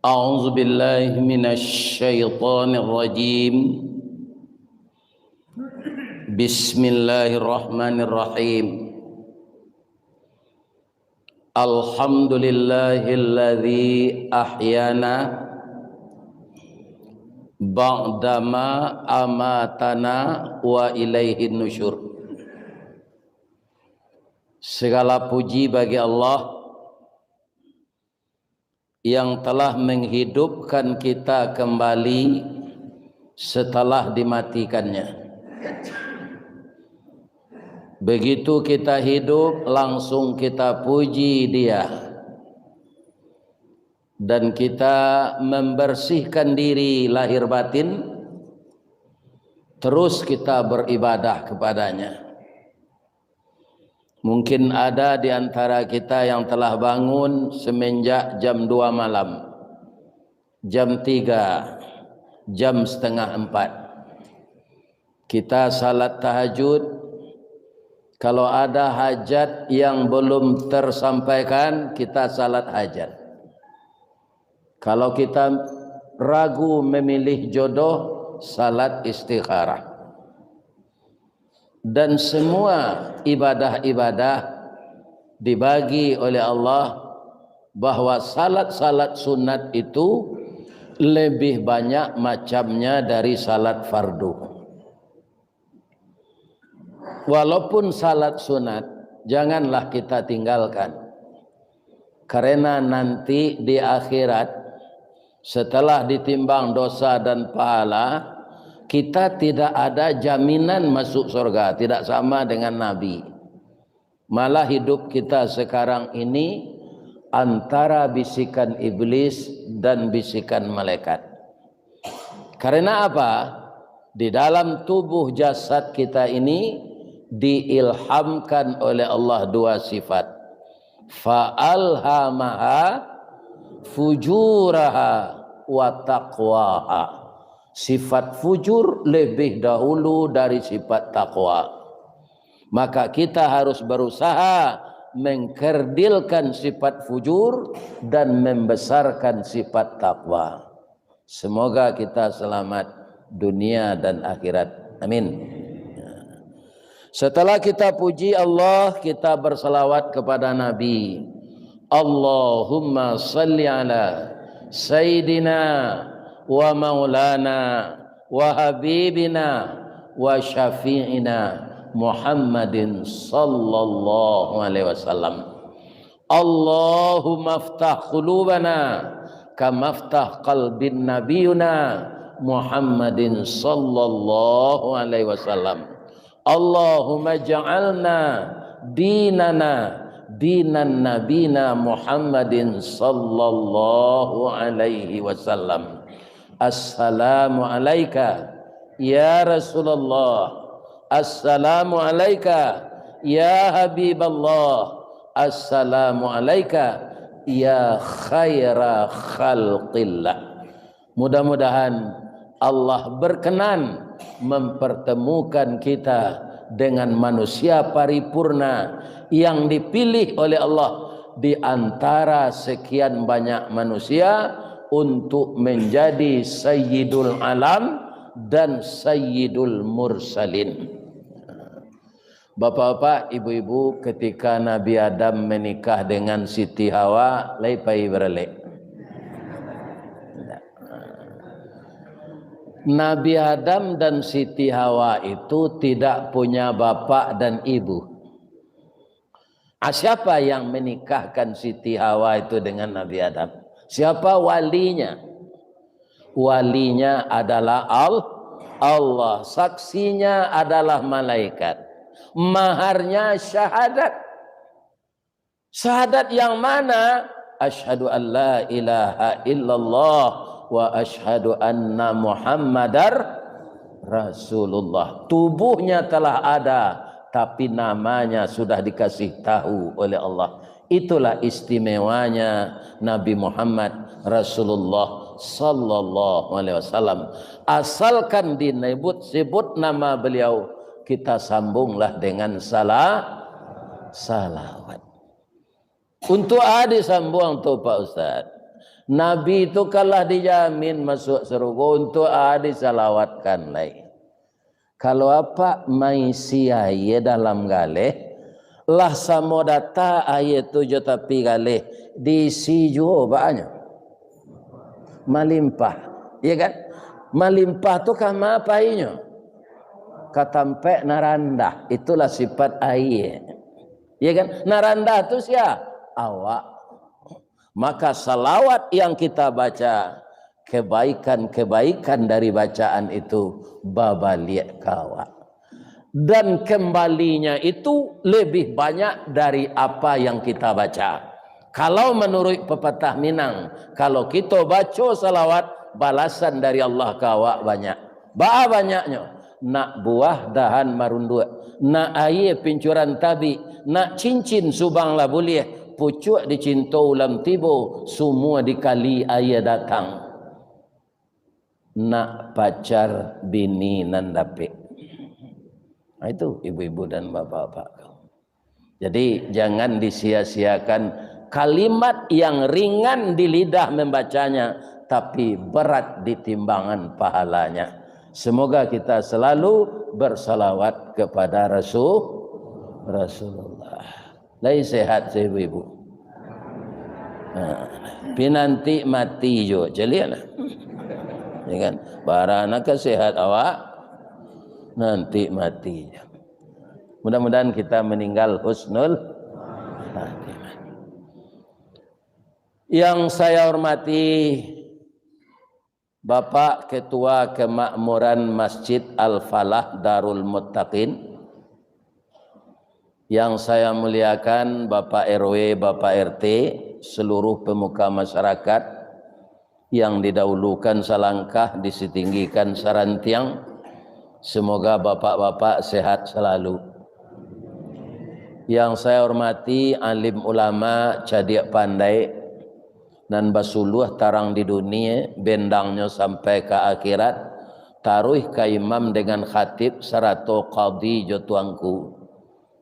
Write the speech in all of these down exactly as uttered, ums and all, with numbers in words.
أعوذ بالله من الشيطان الرجيم. بسم الله الرحمن الرحيم. الحمد لله الذي أحيانا بعدما أماتنا وإليه النشور. Segala puji bagi Allah yang telah menghidupkan kita kembali setelah dimatikannya. Begitu kita hidup, langsung kita puji Dia. Dan kita membersihkan diri lahir batin, terus kita beribadah kepada-Nya. Mungkin ada di antara kita yang telah bangun semenjak jam dua malam, jam tiga, jam setengah empat. Kita salat tahajud. Kalau ada hajat yang belum tersampaikan, kita salat hajat. Kalau kita ragu memilih jodoh, salat istikharah. Dan semua ibadah-ibadah dibagi oleh Allah, bahwa salat-salat sunat itu lebih banyak macamnya dari salat fardu. Walaupun salat sunat, janganlah kita tinggalkan. Karena nanti di akhirat, setelah ditimbang dosa dan pahala, kita tidak ada jaminan masuk surga, tidak sama dengan Nabi. Malah hidup kita sekarang ini antara bisikan iblis dan bisikan malaikat. Karena apa? Di dalam tubuh jasad kita ini diilhamkan oleh Allah dua sifat. Fa alhamaha fujuraha wa taqwaha. Sifat fujur lebih dahulu dari sifat takwa. Maka kita harus berusaha mengkerdilkan sifat fujur dan membesarkan sifat takwa. Semoga kita selamat dunia dan akhirat. Amin. Setelah kita puji Allah, kita bersalawat kepada Nabi. Allahumma salli ala Sayyidina wa Maulana wa Habibina wa Syafi'ina Muhammadin sallallahu alaihi wasallam. Allahumma aftah qulubana kama aftah qalbin nabiyuna Muhammadin sallallahu alaihi wasallam. Allahumma ja'alna dinana dinan nabina Muhammadin sallallahu alaihi wasallam. Assalamu alaika ya Rasulullah. Assalamu alaika ya Habiballah. Assalamu alaika ya khaira khalqillah. Mudah-mudahan Allah berkenan mempertemukan kita dengan manusia paripurna yang dipilih oleh Allah di antara sekian banyak manusia untuk menjadi Sayyidul Alam dan Sayyidul Mursalin. Bapak-bapak, ibu-ibu, ketika Nabi Adam menikah dengan Siti Hawa, lai pai baralek. Nabi Adam dan Siti Hawa itu tidak punya bapak dan ibu. Ah, siapa yang menikahkan Siti Hawa itu dengan Nabi Adam? Siapa walinya? Walinya adalah Al-, Allah. Saksinya adalah malaikat. Maharnya syahadat. Syahadat yang mana? Asyhadu an la ilaha illallah wa asyhadu anna Muhammadar Rasulullah. Tubuhnya telah ada, tapi namanya sudah dikasih tahu oleh Allah. Itulah istimewanya Nabi Muhammad Rasulullah sallallahu alaihi wasallam. Asalkan disebut-sebut nama beliau, kita sambunglah dengan salah, salawat. Untuk a disambuang tu, Pak Ustaz. Nabi tu kan lah dijamin masuak sarugo, untuak a disalawatkan lai. Kalau apak maisi aia dalam galeh, lah samo data aia tu jo tapi galeh, diisi juo baanyo. Malimpah, iya kan? Malimpah tu ka ma painyo? Ka tampek nan randah, itulah sifat aia. Iya kan? Nan randah tu sia? Awak. Maka salawat yang kita baca, kebaikan-kebaikan dari bacaan itu babaliak ka awak. Dan kembalinya itu lebih banyak dari apa yang kita baca. Kalau menurut pepatah Minang, kalau kito baco salawat, balasan dari Allah ka awak banyak. Baa banyaknyo? Nak buah dahan marunduak, nak aia pincuran tabik, nak cincin subang lah buliah, pucuak dicinto ulam tibo, sumua dikali aia datang. Nak pacar bini nan dapek. Nah, itu ibu-ibu dan bapak-bapak. Jadi, jangan disia-siakan kalimat yang ringan di lidah membacanya, tapi berat di timbangan pahalanya. Semoga kita selalu bersalawat kepada Rasul, Rasulullah. Lai sehat se ibu-ibu? Nah, pinanti mati jo, caliaklah. Ya kan? Bara nak sehat awak, nanti mati jo. Mudah-mudahan kita meninggal husnul khatimah. Yang saya hormati Bapak Ketua Kemakmuran Masjid Al-Falah Darul Muttaqin, yang saya muliakan Bapak R W, Bapak R T, seluruh pemuka masyarakat, yang didahulukan salangkah, ditinggikan sarantiang. Semoga bapak-bapak sehat selalu. Yang saya hormati alim ulama, cadiak pandai, nan basuluah tarang di dunia, bendangnyo sampai ka akhirat, taruih ka imam dengan khatib sarato kadi jo tuanku.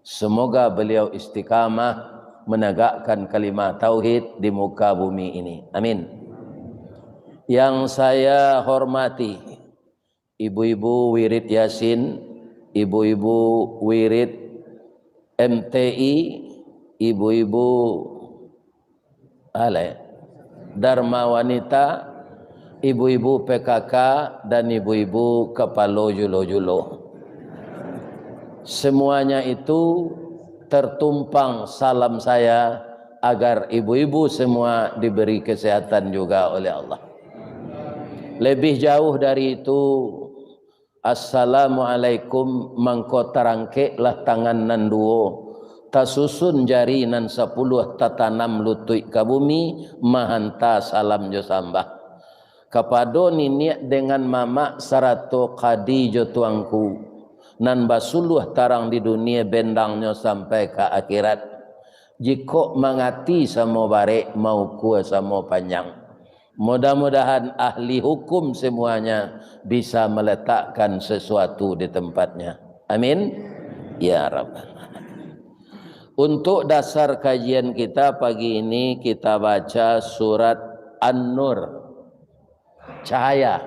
Semoga beliau istiqamah menegakkan kalimah tauhid di muka bumi ini. Amin. Yang saya hormati, ibu-ibu wirid Yasin, ibu-ibu wirid M T I, ibu-ibu alai, Dharma Wanita, ibu-ibu P K K, dan ibu-ibu kapalo julo-julo. Semuanya itu tertumpang salam saya, agar ibu-ibu semua diberi kesehatan juga oleh Allah. Lebih jauh dari itu, Assalamualaikum, mangko tarangkeklah tangan nan duo, tasusun jari nan sapuluah, tatanam lutuik ka bumi, mahanta salam jo sambah. Kapado niniak dengan mamak sarato kadi jo tuanku, nan basuluah tarang di dunia bendangnyo sampai ka akhirat. Jikok mangati samo barek, maukua samo panjang. Mudah-mudahan ahli hukum semuanya bisa meletakkan sesuatu di tempatnya. Amin. Ya Rabbal Alamin. Untuk dasar kajian kita pagi ini, kita baca surat An-Nur, cahaya.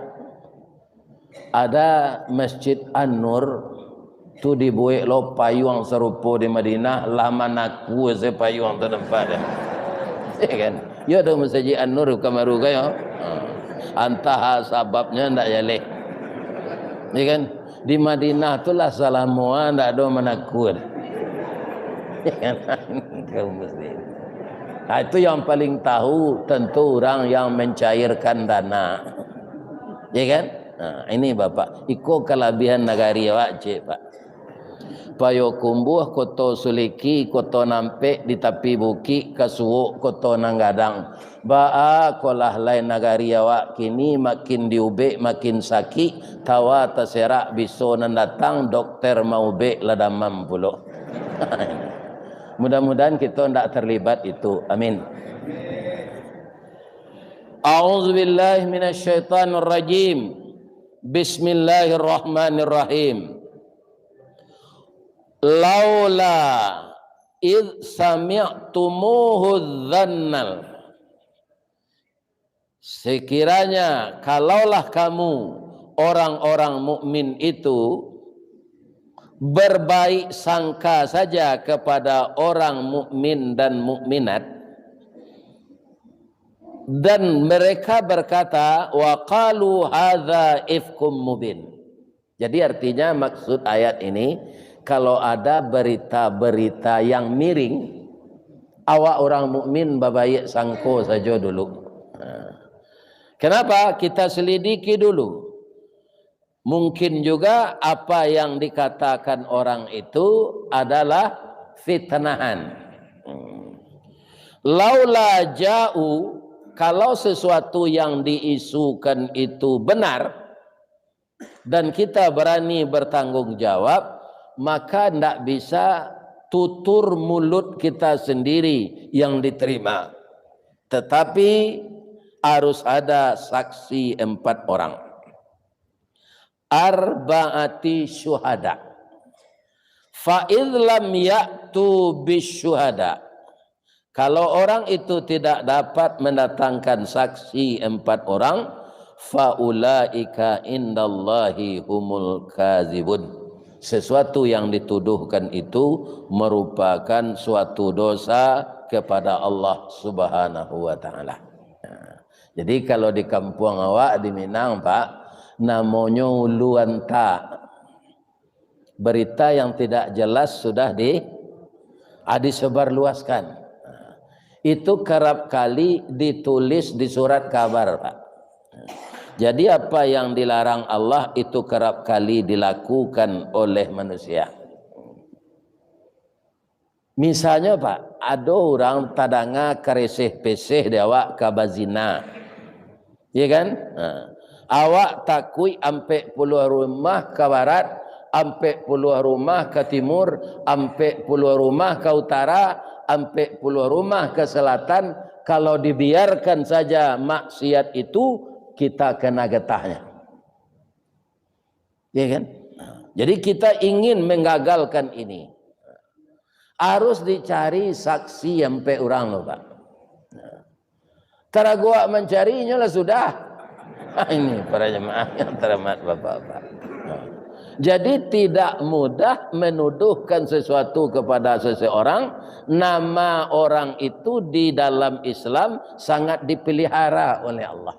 Ada Masjid An-Nur, tu dibuek lo payuang sarupo di Madinah, lah manakua se payuang tu nampak deh. Ya kan? Yo, ado Masjid An-Nur kamaru ka yo. Ha. Antah sababnyo ndak jaleh. Ya kan? Di Madinah tu lah salamo ndak ado manakua. Ya kan? Kaum muslim. Nah, itu yang paling tahu tentu orang yang mencairkan dana. Ya kan? Nah, ini Bapak, iko kalabihan nagari awak, cek, Pak. Payokumbuah, Koto Suliki, Koto Nampek di tapi bukik, Kasuok, Koto Nan Gadang. Baa ko lah lai nagari awak kini, makin diubek, makin sakik, tawa taserak, biso nan datang, dokter maubek lah damam pulo. Mudah-mudahan kito ndak terlibat itu. Amin. A'udzubillahi minasyaitonirrajim. Bismillahirrahmanirrahim. Laula id sami'tumuhu dzannal. Sekiranya kalaulah kamu orang-orang mukmin itu berbaik sangka saja kepada orang mukmin dan mukminat, dan mereka berkata, "Wa qalu hadza ifkum mubin." Jadi artinya maksud ayat ini, kalau ada berita-berita yang miring, awak orang mukmin babaik sangko sajo dulu. Nah. Kenapa? Kita selidiki dulu. Mungkin juga apa yang dikatakan orang itu adalah fitnahan. Hmm. Laula ja'u, kalau sesuatu yang diisukan itu benar, dan kita berani bertanggung jawab, maka ndak bisa tutur mulut kita sendiri yang diterima. Tetapi harus ada saksi empat orang. Arba'ati syuhada. Fa idh lam ya'tu bisyuhada. Kalau orang itu tidak dapat mendatangkan saksi empat orang, fa ulaika indallahi humul kazibun. Sesuatu yang dituduhkan itu merupakan suatu dosa kepada Allah Subhanahu wa Ta'ala. Nah, jadi kalau di kampuang awak di Minang, Pak, namonyo ulu anta. Berita yang tidak jelas sudah di, ah, disebarluaskan. Itu kerap kali ditulis di surat kabar, Pak. Jadi apa yang dilarang Allah itu kerap kali dilakukan oleh manusia. Misalnyo, Pak, ado urang tadanga kareseh-peseh di awak ka bazina. Iya kan? Ha. Awak takuik ampek puluah rumah ka barat, ampek puluah rumah ka timur, ampek puluah rumah ka utara, ampek puluah rumah ka selatan. Kalau dibiarkan saja maksiat itu, kita kena getahnya. Ya kan? Jadi kita ingin menggagalkan ini. Harus dicari saksi ampek urang lo, Pak. Taraguak mancarinyo lah sudah. Ini para jemaah yang terhormat Bapak-bapak. Jadi tidak mudah menuduhkan sesuatu kepada seseorang, nama orang itu di dalam Islam sangat dipelihara oleh Allah.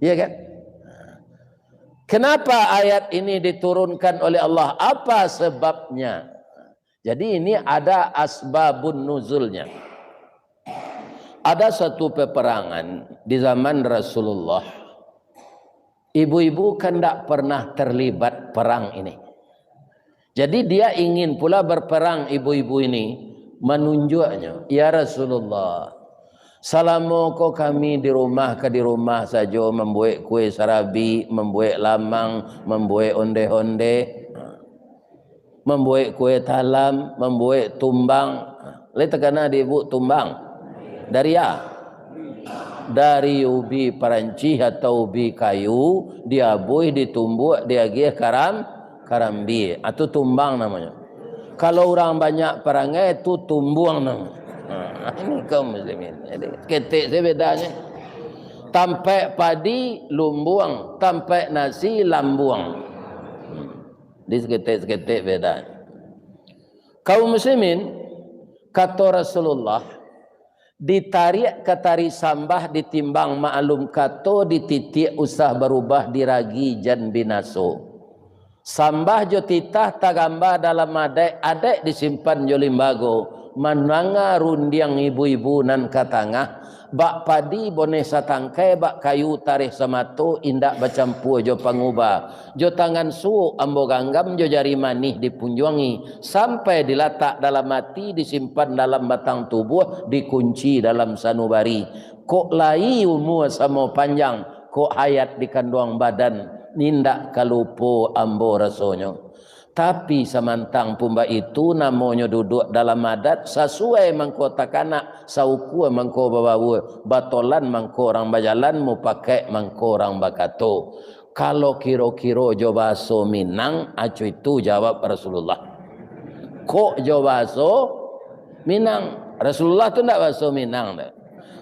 Iya kan? Kenapa ayat ini diturunkan oleh Allah? Apa sebabnya? Jadi ini ada asbabun nuzulnya. Ada satu peperangan di zaman Rasulullah. Ibu-ibu kan ndak pernah terlibat perang ini. Jadi dia ingin pula berperang ibu-ibu ini, manunjuaknyo, "Ya Rasulullah, salamo ko kami di rumah ka di rumah sajo, mambuek kue sarabi, mambuek lamang, mambuek onde-onde, mambuek kue talam, mambuek tumbang." Lai takana di ibu tumbang? Dari a? Dari ubi parancih atau ubi kayu, diabuih, ditumbuak, diagiah karam-, karambia. Itu tumbang namonyo. Kalau urang banyak parangai, itu tumbuang namonyo. Ha, ini kaum muslimin. Jadi, ketek sajo bedanyo. Tampaik padi, lumbuang. Tampaik nasi, lambuang. Hmm. Di saketek-saketek beda. Kaum muslimin, kato Rasulullah, ditariak ka tari sambah ditimbang maklum kato, dititiak usah barubah, diragi jan binaso. Sambah jo titah tagambal dalam adaik, adaik disimpan jo limbago, mandanga rundiang ibu-ibu nan ka tangah, bak padi boneh satangkai, bak kayu tareh samato, indak bacampua jo panguba. Jo tangan suok ambo ganggam, jo jari manih dipunjuangi, sampai dilatak dalam ati, disimpan dalam batang tubuah, dikunci dalam sanubari. Kok lai umua samo panjang, kok hayat di kanduang badan, indak ka lupo ambo rasonyo. Tapi samantang pun baitu, namonyo duduak dalam adat, sasuai mangko takanak, saukua mangko babaua, batolan mangko urang bajalan, mupakaik mangko urang bakato. Kalau kiro-kiro jo bahaso Minang, aco itu jawab Rasulullah. Kok jo bahaso Minang? Rasulullah tu ndak bahaso Minang tu.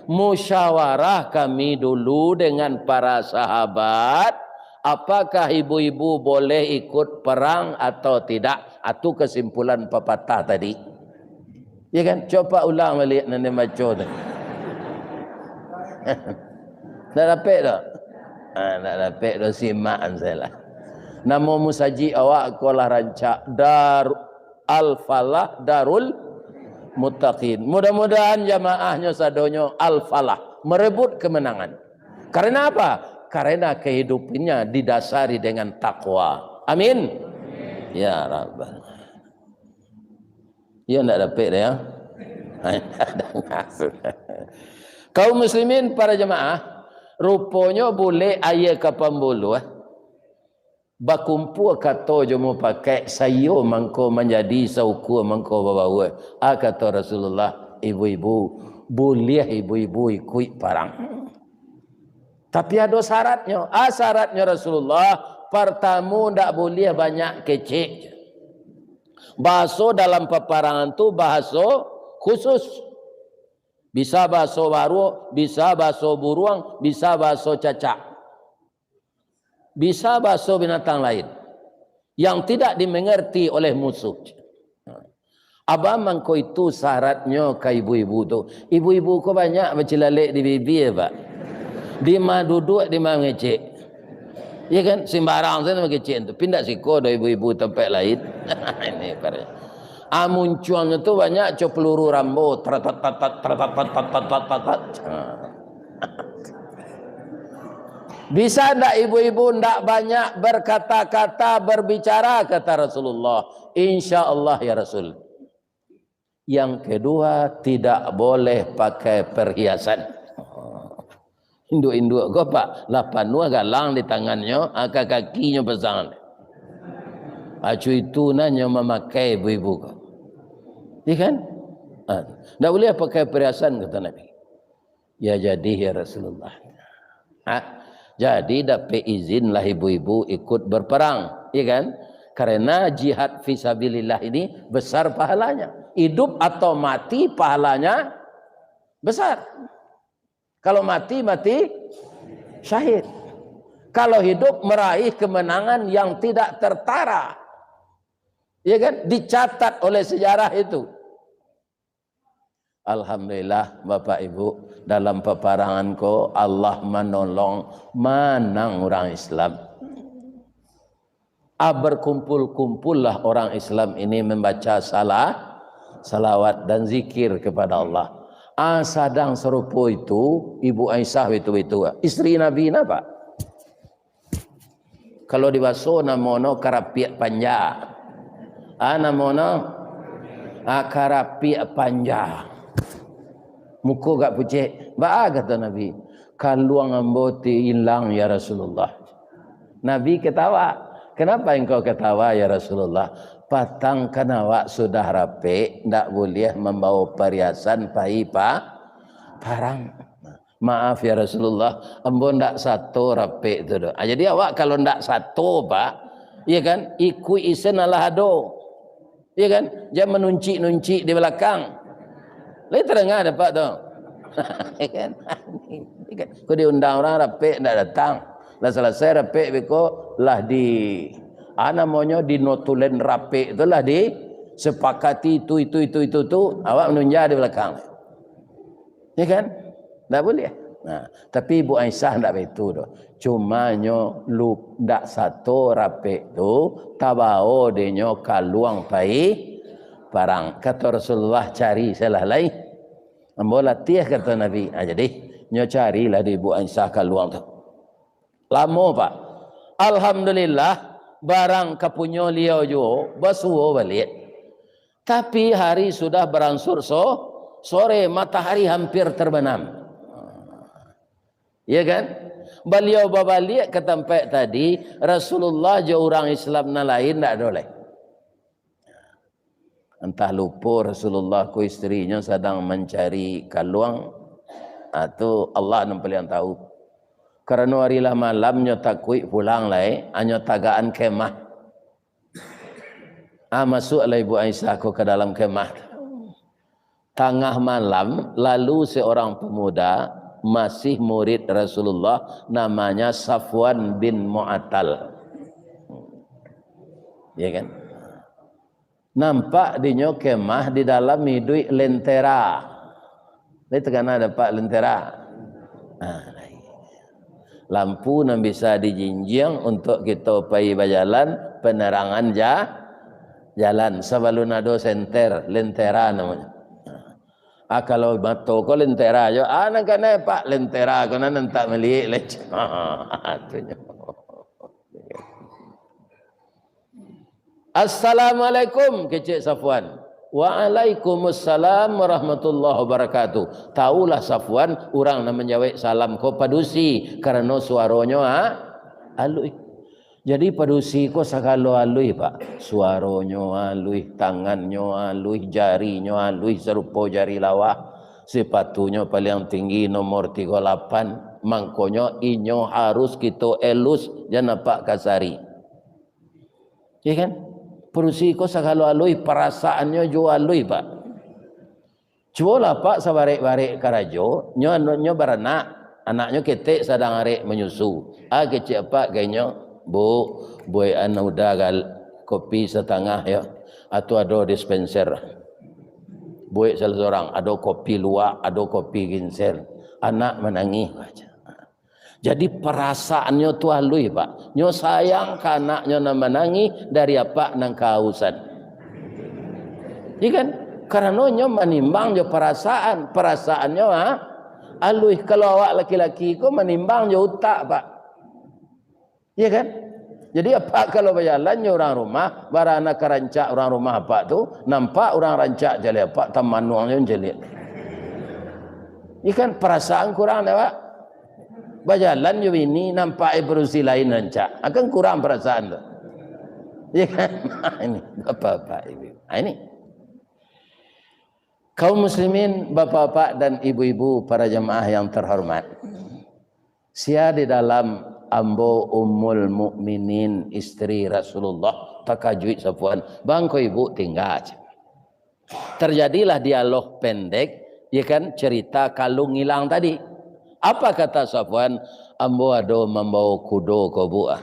Musyawarah kami dulu dengan para sahabat, apakah ibu-ibu boleh ikut perang atau tidak? Atu kesimpulan papatah tadi. Ya kan? Coba ulang baliak nan dia baco tu. Ndak dapek doh? Ah, ndak dapek doh, simak an sajolah. Namo musajik awak ko lah rancak, Dar Al-Falah Darul Muttaqin. Mudah-mudahan jamaahnyo sadonyo Al-Falah, merebut kemenangan. Karena apa? Karena kehidupannya didasari dengan takwa. Amin. Ya Rabbal. Ya, ndak dapek dah ya. Kaum muslimin, para jamaah, ruponyo bulek aia ka pambuluah, bakumpua kato jo mupakaik, saiyo mangko manjadi, saukua mangko babaua. A kato Rasulullah, ibu-ibu, buliah ibu-ibu ikuik parang. Tapi ado syaratnyo. A syaratnyo Rasulullah, partamo, ndak buliah banyak kecek. Bahaso dalam paparangan tu bahaso khusus. Bisa bahaso baruak, bisa bahaso buruang, bisa bahaso cacak. Bisa bahaso binatang lain yang tidak dimengerti oleh musuh. Abah mangko itu syaratnyo ka ibu-ibu tu. Ibu-ibu ko banyak bacilalek di bibia, Pak. Di ma duduak, di ma mangecek. Ya kan? Simbarang sajo mangecek tu. Pindah siko doh ibu-ibu tampek lain. Ini parah. Ah, muncuangnyo tu banyak co peluru Rambo. Taratat, tatat, taratat, tatat, tatat, tatat. Ah. Bisa ndak ibu-ibu ndak banyak berkata-kata, berbicara, kata Rasulullah. Insya Allah ya Rasul. Yang kedua, tidak boleh pakai perhiasan. Induak-induak ko, Pak, lah panuah galang di tangannyo, aka kakinyo pasang. Acu itu nah nyo mamakai ibu-ibu ko. Iya kan? Ah, ndak boleh pakai perhiasan, kata Nabi. Ya jadi, ya Rasulullah. Ha? Jadi dapek izin lah ibu-ibu ikut berperang, ya kan? Karena jihad fisabilillah ini besar pahalanya. Hidup atau mati pahalanya besar. Kalau mati, mati syahid. Kalau hidup, meraih kemenangan yang tidak tertara. Ya kan? Dicatat oleh sejarah itu. Alhamdulillah, Bapak Ibu, dalam paparangan ko, Allah manolong, manang urang Islam. Ah, berkumpul-kumpullah orang Islam ini membaca salah, salawat dan zikir kepada Allah. Ah, sadang sarupo itu, Ibu Aisyah itu, itu, isteri Nabi napa? Kalau di baso namono karapiak panja. Ah, namono, ah, karapiak panja. Muko agak pucek. Baa kato Nabi, "Kaluang ambo ti ilang, ya Rasulullah." Nabi ketawa. "Kenapa engkau ketawa, ya Rasulullah?" "Patang kan awak sudah rapek, ndak buliah mambawa pariasan pai pa-, parang." "Maaf ya Rasulullah, ambo ndak sato rapek tu doh." Ah, jadi awak kalau ndak sato, Pak, iya kan, ikuik isen alah ado. Iya kan? Jan manuncik-nuncik di balakang. Lai tadanga dek Apak tu. Iya kan? Iya kan? Ko diundang urang rapek ndak datang. Lah salasai rapek beko lah di, ah, namonyo di notulen rapek tu lah disepakati itu, itu, itu, itu tu, awak manunja di balakang. Ya kan? Ndak buliah. Nah, tapi Ibu Aisyah ndak baitu doh. Cumanyo lu-, ndak sato rapek tu, tabao dek nyo kaluang pai parang. Kato Rasulullah, "Cari salah lai. Ambo latiah," kato Nabi. Ah, jadi, nyo carilah di Ibu Aisyah kaluang tu. Lamo, Pak. Alhamdulillah, barang kapunyo liau juo basuo baliak. Tapi hari sudah baransur so-, sore, matahari hampir terbenam. Ya kan? Baliau babaliak ka tampek tadi, Rasulullah jo urang Islam nan lain ndak ado lai. Antah lupo Rasulullah ko isterinyo sadang mancari kaluang, ah, tu Allah nan paliang tahu. Karano ari lah malam, nyo takuik pulang lai, ah, nyo tagakan kemah. Ah, masuaklah Ibu Aisyah ko ka dalam kemah. Tangah malam, lalu seorang pemuda, masih murid Rasulullah, namanya Safwan bin Mu'attal. Ya kan? Nampak dinyo kemah di dalam iduik lentera. Lai takana dek apak lentera? Ah, lai. Lampu nan bisa dijinjiang untuak kito pai bajalan, penerangan ja-, jalan. Sabalun ado senter, lentera namonyo. Ah, kalau mato ko lentera jo, ah, nan kanai, Pak, lentera ko nan, nan tak maliek lai. Ah, tu nyo. "Assalamualaikum," kecek Safwan. "Waalaikumussalam warahmatullahi wabarakatuh." Taulah Safwan, urang nan manjawek salam ko padusi, karano suaronyo, ha, aluih. Jadi padusi ko sagalo aluih, Pak. Suaronyo aluih, tangannyo aluih, jarinyo aluih, sarupo jari lawah. Sipatunyo paliang tinggi nomor tigo lapan. Mangkonyo inyo harus kito elus, jan apak kasari. Iya kan? Padusi ko sagalo aluih, parasaannyo juo aluih, Pak. Cubolah, Pak, sabarek-barek karajo, nyo, nyo baranak, anaknyo ketek sadang arek manyusu. Ah, kecek apak ka inyo, "Bu, buekan udah gal-, kopi satangah, yo. Atu ado dispenser." Buek salah sorang, ado kopi luwak, ado kopi ginsel. Anak manangih, baca. Jadi, parasaannyo tu aluih, Pak. Nyo sayang ka anaknyo nan manangih dari apak nan kahausan. Iya kan? Karano nyo manimbang jo parasaan. Parasaannyo, ha? Aluih. Kalau awak laki-laki ko manimbang jo utak, Pak. Iya kan? Jadi, apak kalau bajalan jo urang rumah, bara nan ka rancak urang rumah apak tu, nampak urang rancak jaleh apak, tamanuang jo mancaliak. Iya kan? Parasaan kurang dek awak? Bajalan jo bini, nampak padusi lain rancak. Akan kurang parasaan tu. Iya kan? Ini, bapak-bapak, ibu. Ah, ini. Kaum muslimin, bapak-bapak dan ibu-ibu, para jamaah yang terhormat. Sia di dalam ambo Ummul Mukminin, isteri Rasulullah, takajuik Safwan. "Bang, ko ibu tingga," cek. Terjadilah dialog pendek, ya kan, cerita kalung hilang tadi. Apa kata Safwan? "Ambo ado mambawa kudo ko, Bu, ah.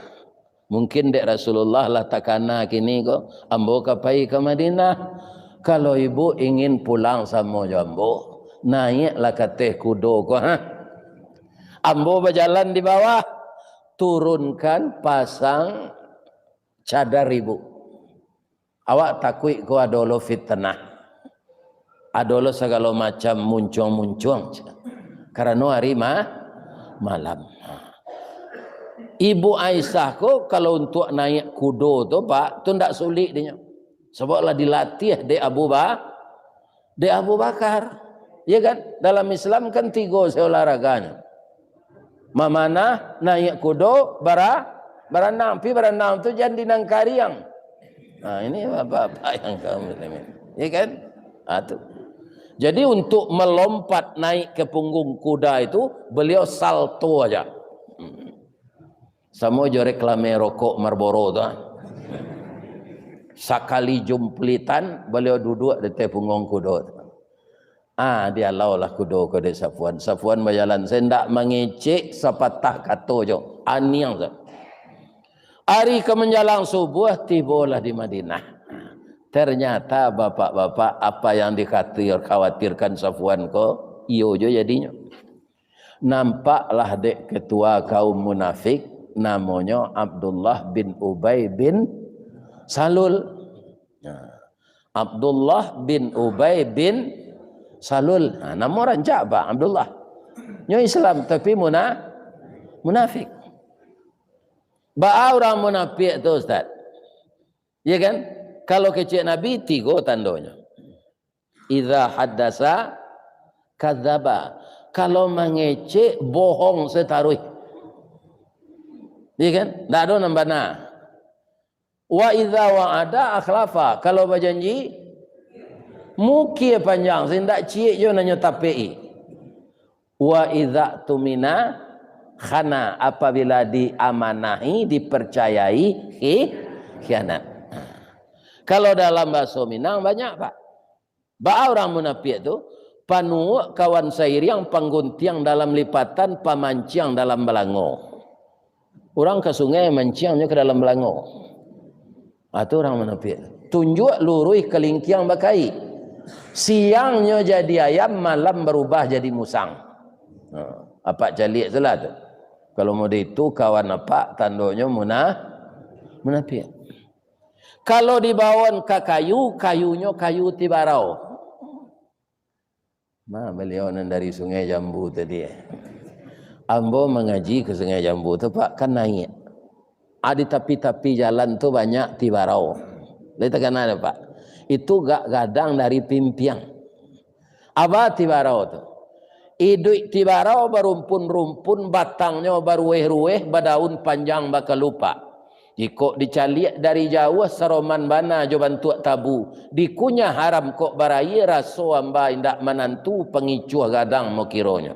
Mungkin dek Rasulullah lah takana kini ko, ambo ka pai ka Madinah. Kalau ibu ingin pulang samo jo ambo, naiaklah ka ateh kudo ko, ha. Ambo bajalan di bawah, turunkan pasang cadar ibu." Awak takuik ko ado lo fitnah. Ado lo sagalo macam muncuang-muncuang. Karano ari ma-, malam. Ibu Aisyah ko kalau untuak naiak kudo tu, Pak, tu ndak sulik dinyo. Sabab lah dilatih dek Abu Ba-, dek Abu Bakar. Ya kan? Dalam Islam kan tigo se olahraganya. Mamanah, naiak kudo, bara-, baranang. Pi baranang tu jan di nan kariang. Nah, ini bapak-bapak yang kaum muslimin. Ya kan? Ah, tu. Jadi, untuk melompat naik ke punggung kuda itu, beliau salto aja. Hmm. Samo jo reklame rokok Marlboro tu, ah. Sakali jumplitan, baliau duduak di ateh pungguang kudo tu. Ah, dialaulah kudo ko dek Safwan. Safwan bajalan, se indak mangecek sapatah kato jo. Aniang se. Ari ka manjalang subuah, tibolah di Madinah. Ternyata, bapak-bapak, apa yang dikhawatir-, khawatirkan Safwan ko, iyo jo jadinyo. Nampaklah dek ketua kaum munafik, namonyo Abdullah bin Ubay bin Salul. Nah, Abdullah bin Ubay bin Salul. Nah, namo rancak, Pak, Abdullah. Nyo Islam, tapi muna-, munafik. Baa urang munafik tu, Ustaz? Ya kan? Kalau kecek Nabi, tigo tandonyo. Idza haddasa kadzaba. Kalau mangecek, bohong sataruih. Iya kan? Ndak ado nan bana. Wa idza wa'ada akhlafa. Kalau bajanji, mukir panjang, se indak ciek jo nan nyo tapek-i. Wa idza tumina khana. Apabila diamanahi, dipercayai, khi-, khianat. Kalau dalam bahaso Minang banyak, Pak. Baa urang munapiak tu? Panuwuk kawan sairiang, pangguntiang dalam lipatan, pamanciang dalam balango. Urang ka sungai, manciangnyo ka dalam balango. Ah, tu urang munapiak. Tunjuak luruih kalingkiang bakaik. Siangnyo jadi ayam, malam barubah jadi musang. Ha, apak caliak tu lah tu. Kalau model itu kawan apak, tandonyo muna-, munapiak. Kalau dibaon ka kayu, kayunyo kayu tibarau. Nah, baliau nan dari Sungai Jambu tadi, eh. Ambo mangaji ka Sungai Jambu tu, Pak, kan naiak. Ah, di tapi-tapi jalan tu banyak tibarau. Lai takana tu, Pak? Itu gak gadang dari pimpiang. Apo tibarau tu? Iduik tibarau barumpun-rumpun, batangnyo baruweh-ruweh, badaun panjang bakalupak. Jikok dicaliak dari jauah, saroman bana jo bantuak tabu. Dikunyah haram kok baraia, raso amba indak manantu, pangicuah gadang mokironyo.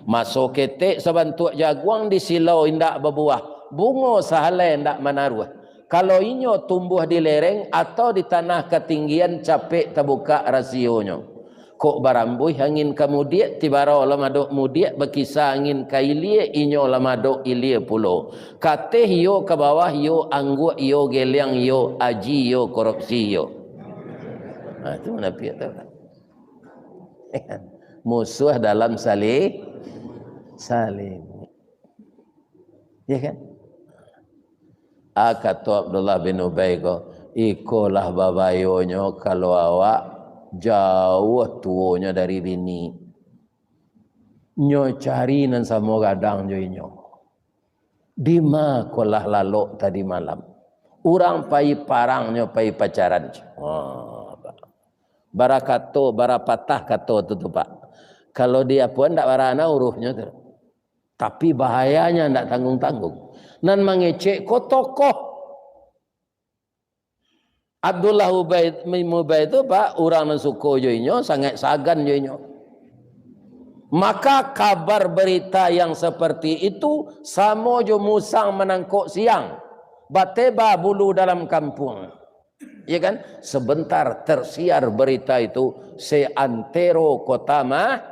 Maso ketek sabantuak jaguang, disilau indak babuah, bungo sahalai indak manaruah. Kalau inyo tumbuah di lereng atau di tanah katinggian, capek tabukak rasionyo. Kok barambuih angin ka mudiak, tibarau lah madok mudiak, bakisa angin ka ilia, inyo lah madok ilia pulo. Kateh iyo, ka bawah iyo, angguak iyo, geliang iyo, aji iyo, korupsi iyo. Nah, itu munapiak tu. Musuh dalam sali-, saling. Ya kan? Ah, kato Abdullah bin Ubay ko, "Iko lah babayonyo kalau awak jauah tuonyo dari bini. Nyo cari nan samo gadang jo inyo. Dima ko lah lalok tadi malam? Urang pai parang, nyo pai pacaran." Wah, bara kato, bara patah kato tu, tu, Pak. Kalau di apo, ndak bara na uruhnyo tu. Tapi bahayanya ndak tanggung-tanggung. Nan mangecek ko tokoh. Abdullah Ubay, bin Ubay tu, Pak, urang nan suko jo inyo, sangaik sagan jo inyo. Maka kabar berita yang seperti itu samo jo musang manangkok siang, bateba bulu dalam kampuang. Ya kan? Sebentar tersiar berita itu seantero kota Ma-,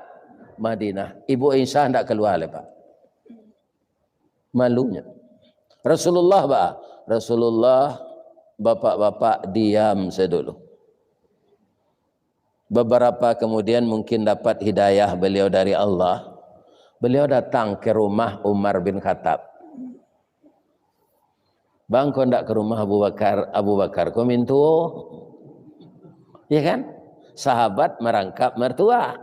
Madinah. Ibu Aisyah ndak kalua lai, Pak. Malunyo. Rasulullah, Pak. Rasulullah, bapak-bapak diam sajo dulu. Beberapa kemudian mungkin dapat hidayah beliau dari Allah. Beliau datang ke rumah Umar bin Khattab. "Bang, ko ndak ka rumah Abu Bakar, Abu Bakar ko mintuo." Ya kan? Sahabat marangkap martua.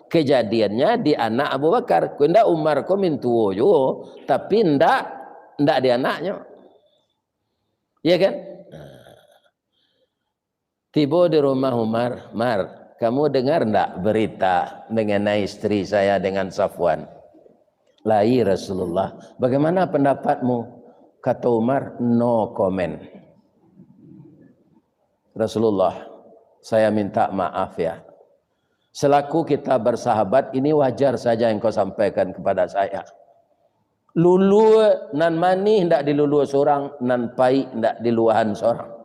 Kejadiannya di anak Abu Bakar. Ko ndak, Umar ko mintuo juo, tapi ndak, ndak di anaknyo. Ya kan? Tibo di rumah Umar, "Mar, kamu dengar ndak berita mengenai istri saya dengan Safwan?" "Lai, Rasulullah." "Bagaimana pendapatmu?" Kato Umar, "No comment." "Rasulullah, saya minta maaf ya. Selaku kita bersahabat, ini wajar saja engkau sampaikan kepada saya. Lulua nan manih ndak dilulua surang, nan paik ndak diluahan surang.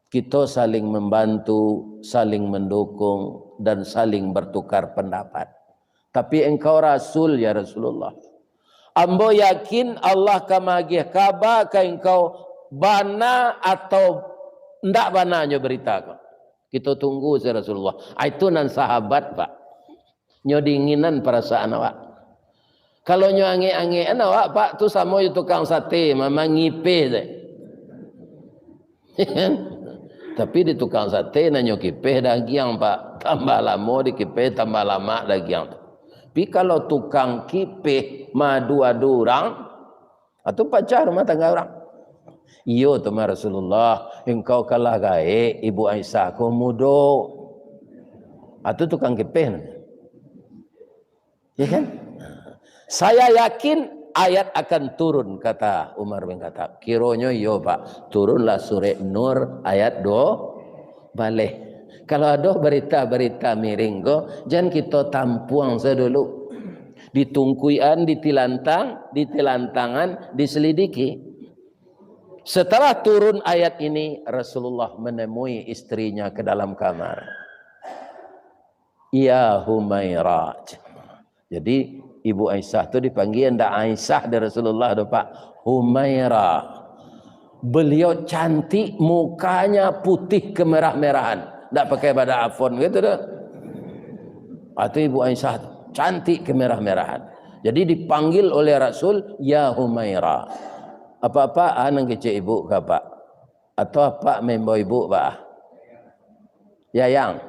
Kito saling membantu, saling mendukung, dan saling bertukar pendapat. Tapi engkau rasul, ya Rasulullah. Ambo yakin Allah ka magiah kaba ka engkau, bana atau ndak bananyo berita ko. Kito tunggu, ya Rasulullah." Ah, itu nan sahabat, Pak. Nyo dinginan parasaan awak. Kalau nyo angek-angekan awak, Pak, tu samo jo tukang sate, ma-, mangipeh se. Tapi di tukang sate, nan nyo kipeh dagiang, Pak. Tambah lamo dikipeh, tambah lamak dagiang tu. Tapi kalau tukang kipeh maadu-adu urang, ah, tu pacah rumah tangga urang. "Iyo tu mah, Rasulullah, engkau kalah gaek, Ibu Aisyah ko mudo." Ah, tu tukang kipeh namonyo. Ya kan? "Saya yakin ayat akan turun," kata Umar bin Khattab. Kironyo iyo, Pak. Turunlah surek Nur ayat duo baleh. Kalau ado berita-berita miring ko, jan kito tampuang sajo dulu. Ditungkuikan, ditilantang, ditilantangan, diselidiki. Setelah turun ayat ini, Rasulullah menemui istrinya ke dalam kamar. "Ya Humaira." Jadi, Ibu Aisyah tu dipanggil ndak Aisyah dek Rasulullah tu, Pak. Humaira. Beliau cantik, mukanya putih kemerah-merahan. Ndak pakai badak Avon gitu doh. Atau Ibu Aisyah tu, cantik kemerah-merahan. Jadi dipanggil oleh Rasul, "Ya Humaira." Apak-apak, ah, nan kecek ibu ka apak? Atau apak maimbau ibu, Pak? Yayang.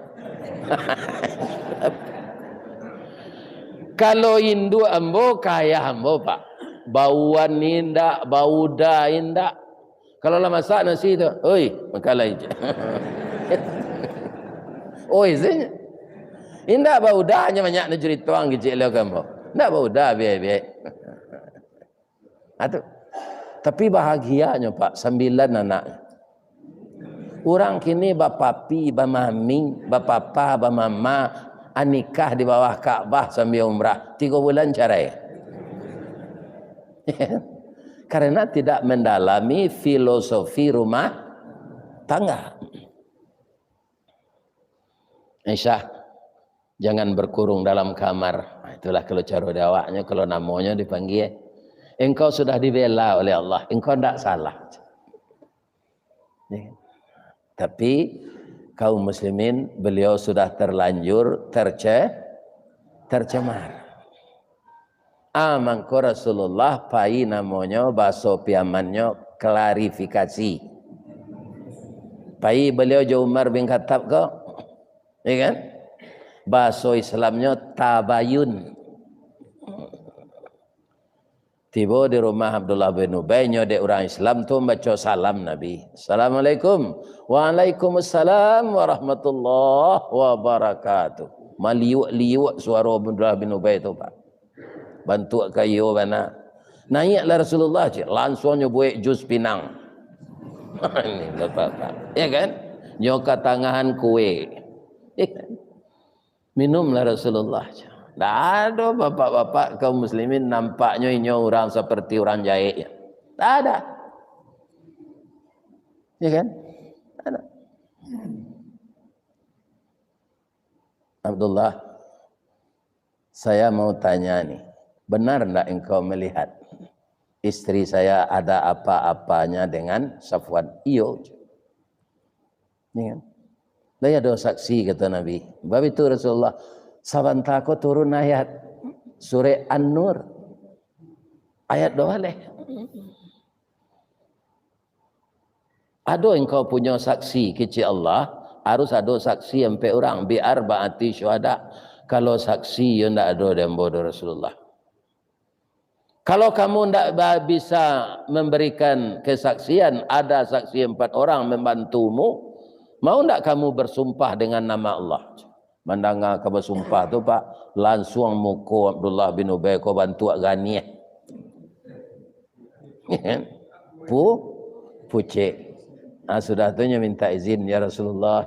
Kalau induak ambo, ka ayah ambo, Pak. Bauan indak, bauda indak. Kalau lah masak nasi tu, "Oi, makan lai." Oi, sajo. Indak bauda, nyo banyak nan carito ang kecek lo ka ambo. Indak bauda, biai-biai. Ha, tu. Tapi bahagianyo, Pak, sambilan anak. Urang kini bapapi, bamaming, bapapa, bamama, anikah di bawah Ka'bah sambia umrah. Tigo bulan carai. Karena tidak mendalami filosofi rumah tangga. Aisyah, jangan berkurung dalam kamar. Nah, itulah kalau caro di awaknyo, kalau namonyo dipanggil, "Engkau sudah dibela oleh Allah, engkau ndak salah." Ya. Tapi, kaum muslimin, beliau sudah terlanjur terce-, tercemar. Ah, mangko Rasulullah pai namonyo, bahaso Piamannyo, klarifikasi. Pai baliau jo Umar bin Khattab ko, ya kan? Bahaso Islamnyo tabayun. Tibo di rumah Abdullah bin Ubay, nyo dek urang Islam tu mambaco salam Nabi. "Assalamualaikum." "Waalaikumsalam warahmatullahi wabarakatuh." Maliuk-liuk suaro Abdullah bin Ubay tu, Pak. Bantuak kayo bana. Naiaklah Rasulullah, cek. Lansuang nyo buek jus pinang. Ini bapak-bapak. Ya kan? Nyo katangahan kue. Ya kan? Minumlah Rasulullah, cek. Ndak ado bapak-bapak kaum muslimin nampaknyo inyo urang seperti urang jahek. Ndak ada. Ya kan? Ndak ada. "Abdullah, saya mau tanya nih, benar ndak engkau melihat istri saya ada apa-apanya dengan Safwan?" "Iyo." Ya kan? "Lai ado saksi," kata Nabi. Bab itu Rasulullah, sabanta ko turun ayat Surah An-Nur. Ayat dua baleh. "Ado engkau punyo saksi," kecek Allah, "harus ado saksi ampek urang, bi arba'ati syuhada." "Kalau saksi, yo ndak ado di ambo," doh Rasulullah. "Kalau kamu ndak ba-, bisa memberikan kesaksian, ada saksi empat orang membantumu, mau ndak kamu bersumpah dengan nama Allah?" Mandanga ka basumpah tu, Pak, lansuang muko Abdullah bin Ubay ko bantuak ganiah. Pu-, pucek. Ah, sudah tu nyo minta izin, "Ya Rasulullah,"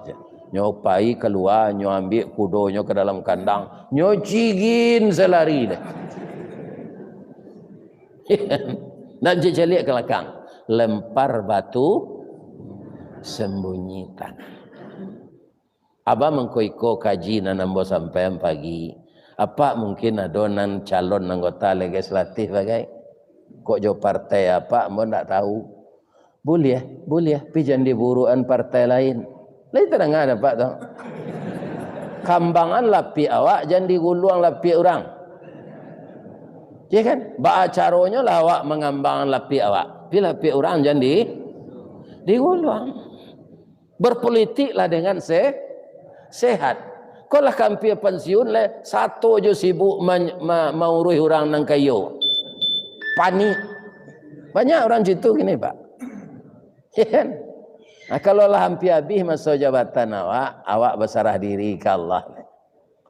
nyo pai kalua, nyo ambiak kudonyo ka dalam kandang, nyo cigin salari deh. Nan cek caliak ka lakang, lempar batu, sembunyikan. Abah mangko iko kaji nan ambo sampaian pagi. Apak mungkin ado nan calon anggota legislatif bagai. Kok jo partai apak, ambo ndak tahu. Buliah, buliah, pi jan diburuan partai lain. Lai tadanga dek apak tu? Kambangan lapiak awak, jan diguluang lapiak urang. Ya kan? Baa caronyo lah awak mangambangan lapiak awak? Pi lapiak urang jan di-, diguluang. Berpolitiklah dengan se-, sehat. Kok lah ka ampia pansiun lai, sato jo sibuk man-, ma-, mauruih urang nan kayo. Panik. Banyak urang cito kini, Pak. Ya kan? Nah, kalau lah ampia abih maso jabatan awak, awak basarah diri ka Allah.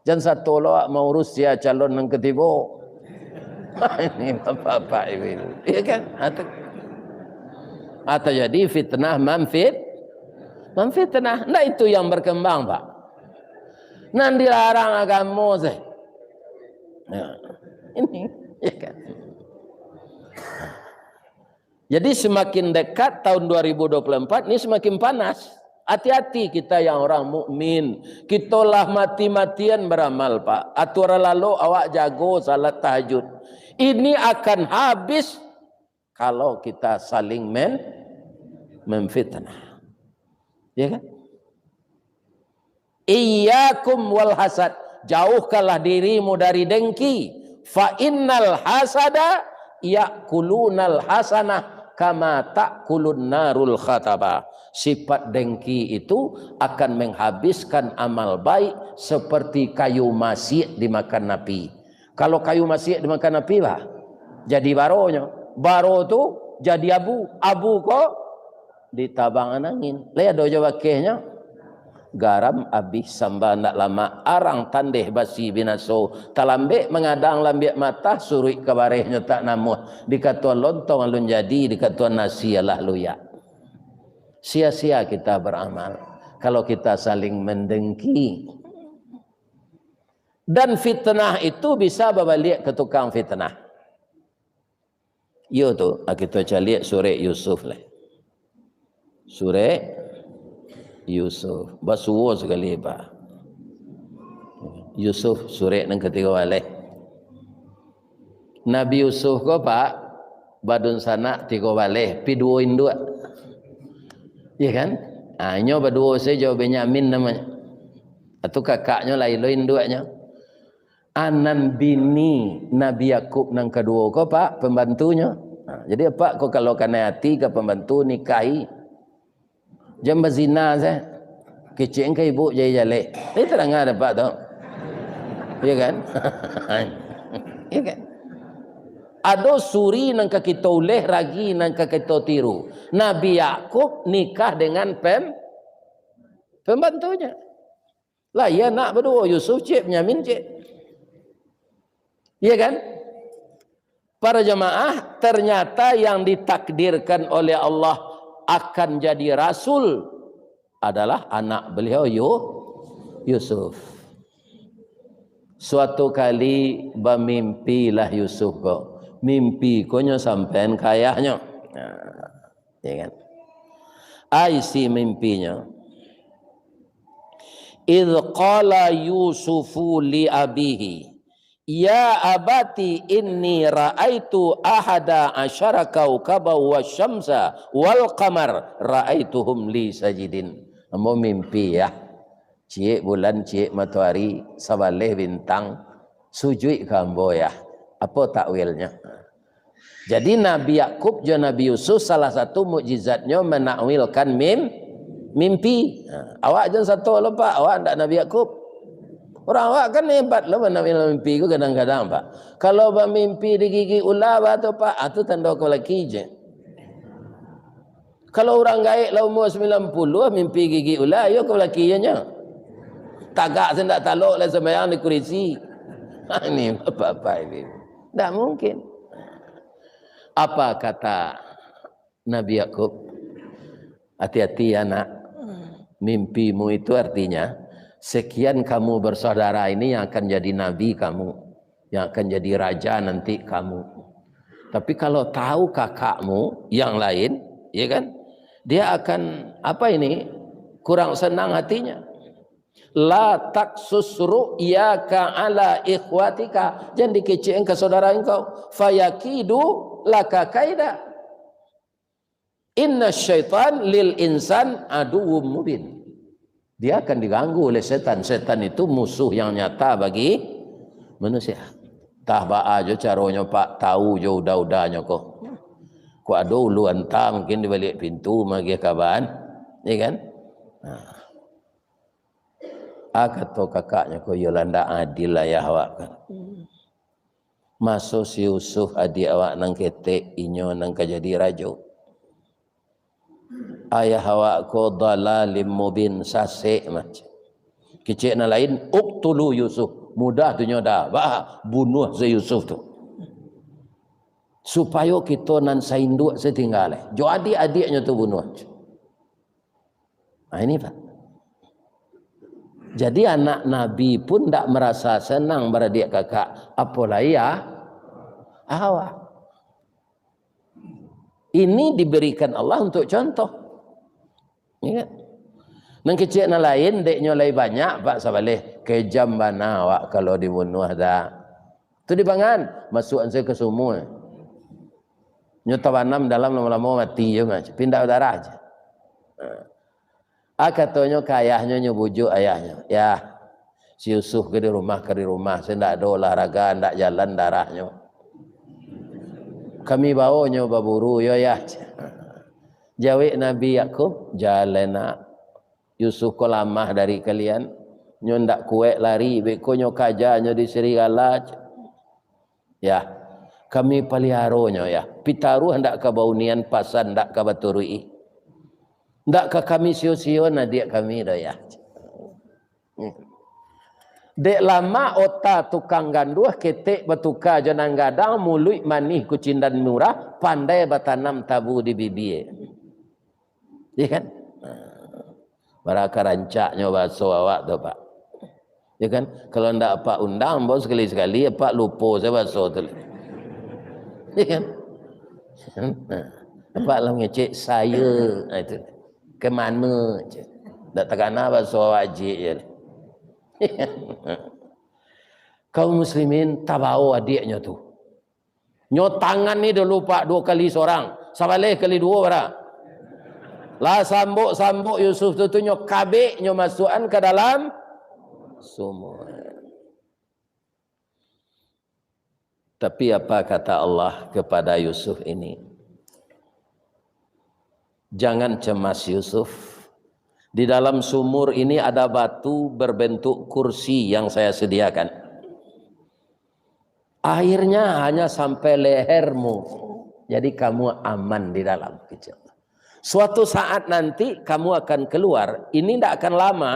Jan sato lo awak maurus sia calon nan katibo. Ini bapak-bapak ibu-ibu. Iya kan? Atau, atau jadi fitnah mamfit-, mamfitnah. Ndak itu yang berkembang, Pak. Nan dilarang agamo sih. Ya. Ini, ya kan? Jadi semakin dekat tahun dua ribu dua puluh empat ni semakin panas. Hati-hati kita yang orang mukmin. Kita lah mati-matian beramal, Pak. Aturan lalok awak jago salat tahajud. Ini akan habis kalau kita saling men memfitnah. Ya kan? Iyyakum wal hasad, jauhkanlah dirimu dari dengki. Fa innal hasada yakulunal hasanah kama takulun narul khataba. Sifat dengki itu akan menghabiskan amal baik seperti kayu masiak dimakan api. Kalau kayu masiak dimakan api, bah, jadi baronyo. Baro tu jadi abu, abu ko ditabang angin. Lai ado jo bakehnyo. Garam abih samba ndak lamak, arang tandeh basi binaso, talambek mangadang lambiak matah, suruik ka barehnyo tak namuah, dikatoan lontong alun jadi, dikatoan nasi alah luyak. Sia-sia kita beramal kalau kita saling mendengki. Dan fitnah itu bisa babaliak ka tukang fitnah. Iyo tu, ah, kito caliak surek Yusuf lah. Surek Yusuf. Basuo sakali, Pak. Yusuf, surek nan katigo baleh. Nabi Yusuf ko, Pak, badunsanak tigo baleh, pi duo induak. Iya kan? Ah, inyo baduo sajo, Benyamin namonyo. Atu kakaknyo lain lo induaknyo. Anan bini Nabi Yakub nan kaduo ko, Pak, pambantunyo. Ha, jadi, Pak, ko kalau kanai ati ka pambantu, nikahi. Jan bazina se. Kecek ka ibu jai jaleh. Jadi, tarang ado, Pak, tu. Iya kan? Iya kan? Ado suri nan ka kito uleh, ragi nan ka kito tiru. Nabi Yakub nikah dengan pem-, pembantunya. Lah, iya anak baduo, Yusuf ciek, Benyamin ciek. Iya kan? Para jamaah, ternyata yang ditakdirkan oleh Allah akan jadi rasul adalah anak beliau Yu-, Yusuf. Suatu kali bamimpilah Yusuf ko. Mimpi ko nyo sampaian ka ayahnyo. Nah, ya kan? Ai isi mimpinyo. Idh qala Yusufu li abihi, "Ya abati inni ra'aitu ahada asyara kaukaban wasyamsa wal qamar ra'aituhum li sajidin." Ambo mimpi, ya. Ciek bulan, ciek matoari, sabaleh bintang, sujuik ka ambo, ya. Apo takwilnyo? Jadi, Nabi Yakub jo Nabi Yusuf salah satu mukjizatnyo manakwilkan mim-, mimpi. Ha, awak jan sato lo, Pak, awak ndak Nabi Yakub. Urang awak kan hebat lo manakwil mimpi ko kadang-kadang, Pak. Kalau bamimpi digigik ula, bah tu, Pak, ah, tu tando ka balaki je. Kalau urang gaek lah umua sambilan puluah, mimpi gigik ula, iyo ka balaki nyo. Tagak se ndak talok lai sambayang di kurisi. Ini bapak-bapak ini. Ndak mungkin. Apa kata Nabi Yakub? Hati-hati, anak. Mimpimu itu artinya, sekian kamu bersaudara ini yang akan jadi nabi kamu, yang akan jadi raja nanti kamu. Tapi kalau tahu kakakmu yang lain, ya kan, dia akan, apa ini, kurang senang hatinya. "La taksus ru'yaka ala ikhwatika." Jan dikecek ka saudara engkau. "Fayakidu laka kaida." "Inna syaitan lil insan aduwwum mubin." Dia akan diganggu oleh setan. Setan itu musuh yang nyata bagi manusia. Tah baa jo caronyo, Pak, tahu jo uda-udanyo ko. Kok ado ulu anta mungkin di baliak pintu magiah kaban, ya kan? Nah. Ah, kato kakaknyo ko, "Iyolah, ndak adil ayah awak kan. Maso si Yusuf adiak awak nan ketek, inyo nan ka jadi rajo. Ayah awak ko dalalim mubin, sasek mah." Kecek nan lain, "Uqtulu Yusuf." Mudah tu nyo dah. Bah, bunuah se Yusuf tu. Supayo kito nan sainduak se tingga lai. Jo adiak-adiaknyo tu bunuah. Nah, ini, Pak. Jadi, anak Nabi pun ndak merasa senang baradiak kakak, apolai ya, awak. Ini diberikan Allah untuk contoh. Ingat. Nan kecek nan lain, dek nyo lai banyak, Pak, sabaleh. Kejam bana awak kalau dibunuah dah. Tu dibangan, masuakan sajo ka sumua. Nyo tabanam dalam lamo-lamo mati je, Mas. Pindah darah je. Ah, katonyo ka ayahnyo, nyo bujuk ayahnyo. "Yah, si Yusuf ka di rumah, ka di rumah. Sa ndak ado olahraga, ndak jalan darahnyo. Kami baonyo baburu, yo, Yah." Jawek Nabi Yakub, "Jan lai, nak. Yusuf ko lamah dari kalian. Nyo ndak kuek lari, beko nyo kaja nyo di serigala." "Yah, kami paliharonyo, Yah. Pitaruah ndak ka baunian, pasan ndak ka baturuik. Ndak ka kami sio-sioan adiak kami doh, Yah." Dek lamak ota tukang ganduah, ketek batuka jo nan gadang, muluik manih kucindan murah, pandai batanam tabu di bibia. Iya kan? Bara ka rancaknyo baso awak tu, Pak. Ya kan? Kalau ndak Apak undang, ambo sakali-sakali, Apak lupo sajo baso tu. Ya kan? Apak lah ngecek sayo, nah, itu. Ka mano, cek. Ndak takana baso awak ajik je. Kaum muslimin, tabao adiaknyo tu. Nyo tangani dulu, Pak, duo kali sorang. Sabaleh kali duo bara. Lah sambok-sambok Yusuf tu, tu nyo kabek, nyo masuakan ka dalam sumua. Tapi apa kata Allah kepada Yusuf ini? "Jangan cemas, Yusuf. Di dalam sumur ini ada batu berbentuk kursi yang saya sediakan. Airnya hanya sampai lehermu. Jadi kamu aman di dalam." Kecil. "Suatu saat nanti kamu akan keluar. Ini ndak akan lama.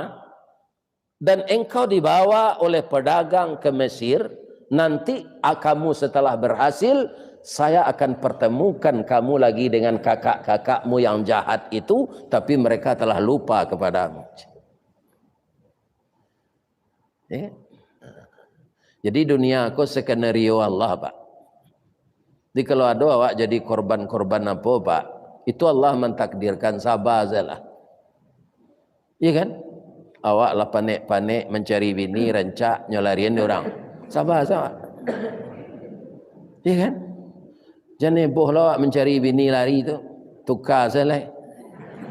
Dan engkau dibawa oleh pedagang ke Mesir. Nanti, a, kamu setelah berhasil, saya akan pertemukan kamu lagi dengan kakak-kakakmu yang jahat itu, tapi mereka telah lupa kepadamu." Ya. Jadi dunia ko skenario Allah, Pak. Jadi kalau ado awak jadi korban-korban apo, Pak, itu Allah mantakdirkan, saba sajolah. Iya kan? Awak lah panek-panek mancari bini, rancak nyo larian dek urang. Saba sajo. Iya kan? Jan heboh lah awak mancari bini lari tu. Tuka sajo lai.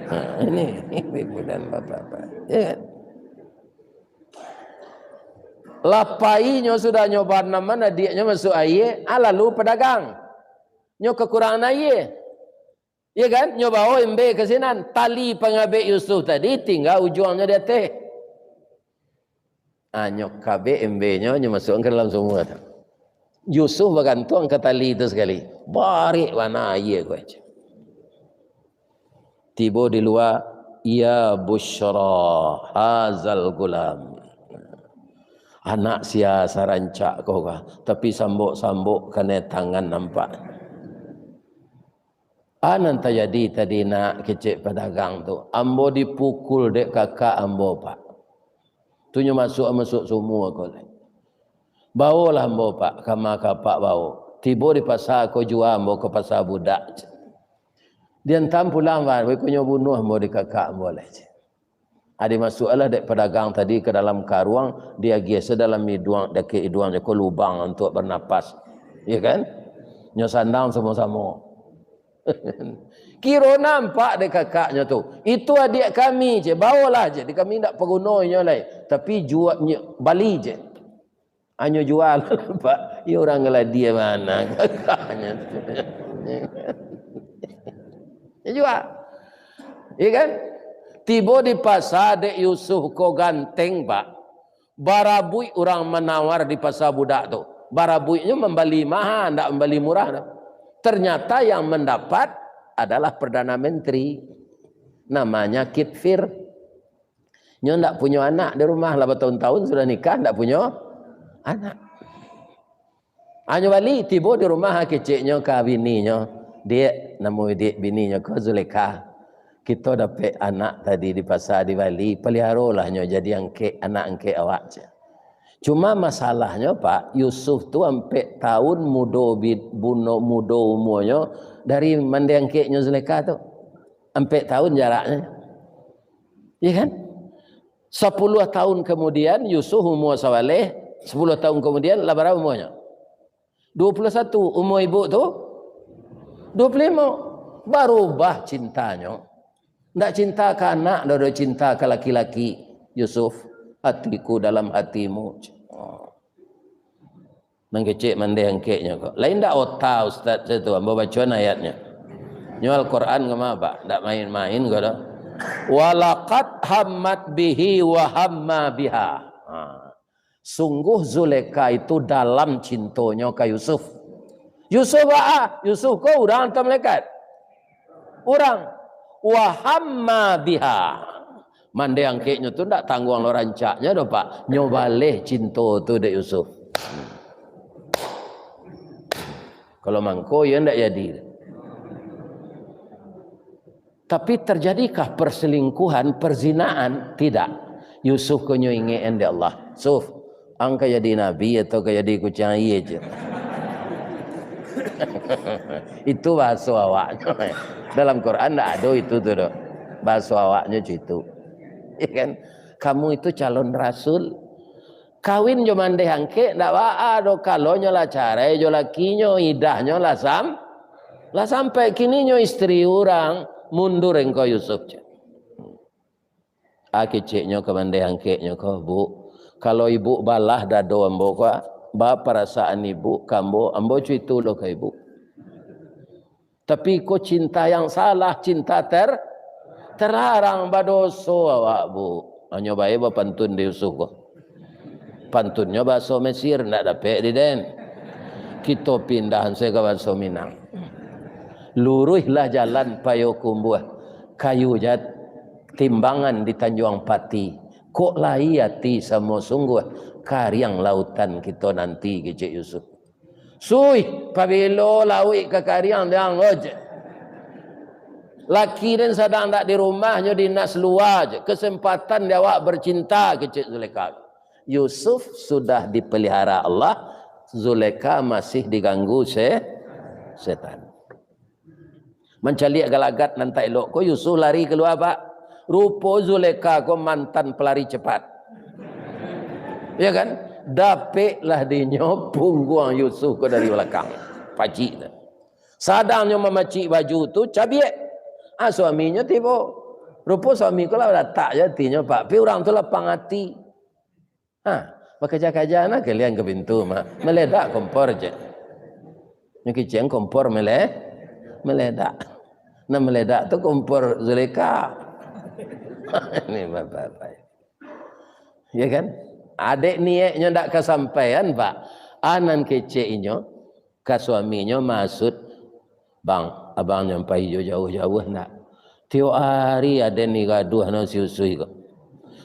Ha, ini, ini ibu dan bapak-bapak. Iya kan? Lah pai nyo sudah nyo banaman, adiaknyo masuak aia, ah, lalu padagang. Nyo kakurangan aia. Iya kan? Nyo bao embe ka sinan. Tali pangabek Yusuf tadi tingga ujuangnyo di ateh. Ah, nyo kabek embenyo, nyo masuakkan ka dalam sumua tu. Yusuf bagantuang ka tali tu sakali. Barek bana aia ko. Tibo di lua, "Ya busyra, hazal gulam." Anak sia sarancak ko kah, tapi sambok-sambok kanai tangan nampak. "A nan tajadi tadi, nak?" kecek padagang tu. "Ambo dipukul dek kakak ambo, Pak. Tu nyo masuak-masuak sumua ko lai. Baolah ambo, Pak, kama ka Apak bao. Tibo di pasa ko, jua ambo ka pasa budak." Diantam pulang, Pak, beko nyo bunuah ambo dek kakak ambo lai. Adi masuaklah dek padagang tadi ka dalam karuang, diagiah se dalam iduang, dakek iduang jo ko lubang untuak bernapas. Ya kan? Nyo sandang samo-samo. Kiro nampak dek kakaknyo tu. "Itu adiak kami," cek. "Baolah," cek. "Di kami ndak paguno inyo lai. Tapi jua-, nyo, bali," cek. Anyo jual, Pak. Iyo urang galadia bana kakaknyo tu. Yo jual. Iya kan? Tibo di pasa dek Yusuf ko ganteng, Pak. Barabuik urang manawar di pasa budak tu. Barabuiknyo mambali maha, ndak mambali murah doh. Ternyata yang mendapat adalah Perdana Menteri. Namanya Kitfir. Nyo ndak punyo anak di rumah, lah batahun-tahun sudah nikah, ndak punyo anak. Anyo bali, tibo di rumah, keceknyo ka bininyo, "Diak," namo diak bininyo ko Zulekha, "kito dapek anak tadi di pasa, dibali, paliharolah nyo jadi angkek, anak angkek awak," cek. Cuma masalahnyo, Pak, Yusuf tu ampek tahun mudo bi-, buno-, mudo umuanyo dari mandeh angkeknyo Zulekha tu. Ampek tahun jaraknyo. Iya kan? Sapuluah tahun kamudian, Yusuf umua sabaleh, sapuluah tahun kamudian, lah bara umuanyo? Duo puluah satu. Umua ibu tu? Duo puluah limo. Barubah cintanyo. Ndak cinta ka anak doh, doh cinta ka laki-laki. Yusuf, hatiku dalam hatimu. Oh. Nan kecek mandeh angkeknyo ko. Lain ndak ota ustaz saya tu, ambo bacoan ayatnyo. Nyo Al-Quran ko mah, Pak. Ndak main-main ko doh. "Walaqad hammat bihi wa hamma biha." Ha. Sungguh Zulekha itu dalam cintonyo ka Yusuf. Yusuf baa? Yusuf ko urang atau malaikat? Urang. "Wa hamma biha." Mandeh angkeknyo tu ndak tangguang lo rancaknyo doh, Pak. Nyo baleh cinto tu dek Yusuf. Kalau mangko, iyo ndak jadi. Tapi terjadikah perselingkuhan, perzinaan? Tidak. Yusuf ko nyo ingek-an dek Allah. "Suf, ang ka jadi nabi atau ka jadi kuciang aia?" cek. Itu bahaso awaknyo. Dalam Quran ndak ado itu tu doh. Bahaso awaknyo cak itu. Ya kan? Kamu itu calon rasul. Kawin jo mandeh angkek ndak baa doh, kalonyo lah carai jo lakinyo, idahnyo lah sam-, lah sampai kininyo istri urang, mundur engkau Yusuf, cek. Ah, keceknyo ka mandeh angkeknyo ko, "Bu, kalau ibu balah dado ambo ko, ah, ba parasaan ibu ka ambo, ambo cuito lo ka ibu." Tapi iko cinta yang salah, cinta ter-, terlarang, badoso awak, Bu. Hanyo bae bapantun di Yusuf ko. Pantunnyo bahaso Mesir, ndak dapek di den. Kito pindah se ka bahaso Minang. Luruihlah jalan payo kumbuah, kayu jat-, timbangan di Tanjuang Pati. Kok lai ati samo sungguah, kariang lautan kito nanti, kecek Yusuf. Suih, pabilo lauik ka kariang dang, ojek. Laki den sadang ndak di rumah, nyo dinas lua, je. Kesempatan di awak bercinta, kecek Zulekha. Yusuf sudah dipelihara Allah, Zulekha masih diganggu se-, setan. Mancaliak galagat nan tak elok ko, Yusuf lari kalua, Pak. Rupo Zulekha ko mantan pelari cepat. Ya kan? Dapeklah dinyo pungguang Yusuf ko dari balakang. Pacik tu. Sadangnyo mamacik baju tu, cabiak. Ah, suaminyo tibo. Rupo suami ko lah latak je atinyo, Pak. Tapi urang tu lapang ati. Ha, bakaja-kaja nah kalian ka pintu mah. Maledak kompor je. Nyo kicing kompor male-, maledak. Nah, maledak tu kompor Zulekha. Ini bapak-bapak. Ya kan? Adek niatnyo ndak kasampaian, Pak. Anan kecek inyo, ka suaminyo maksud, "Bang, abang nyampai jo jauah-jauah ndak? Tiok ari aden ni gaduah no si Usuih ko.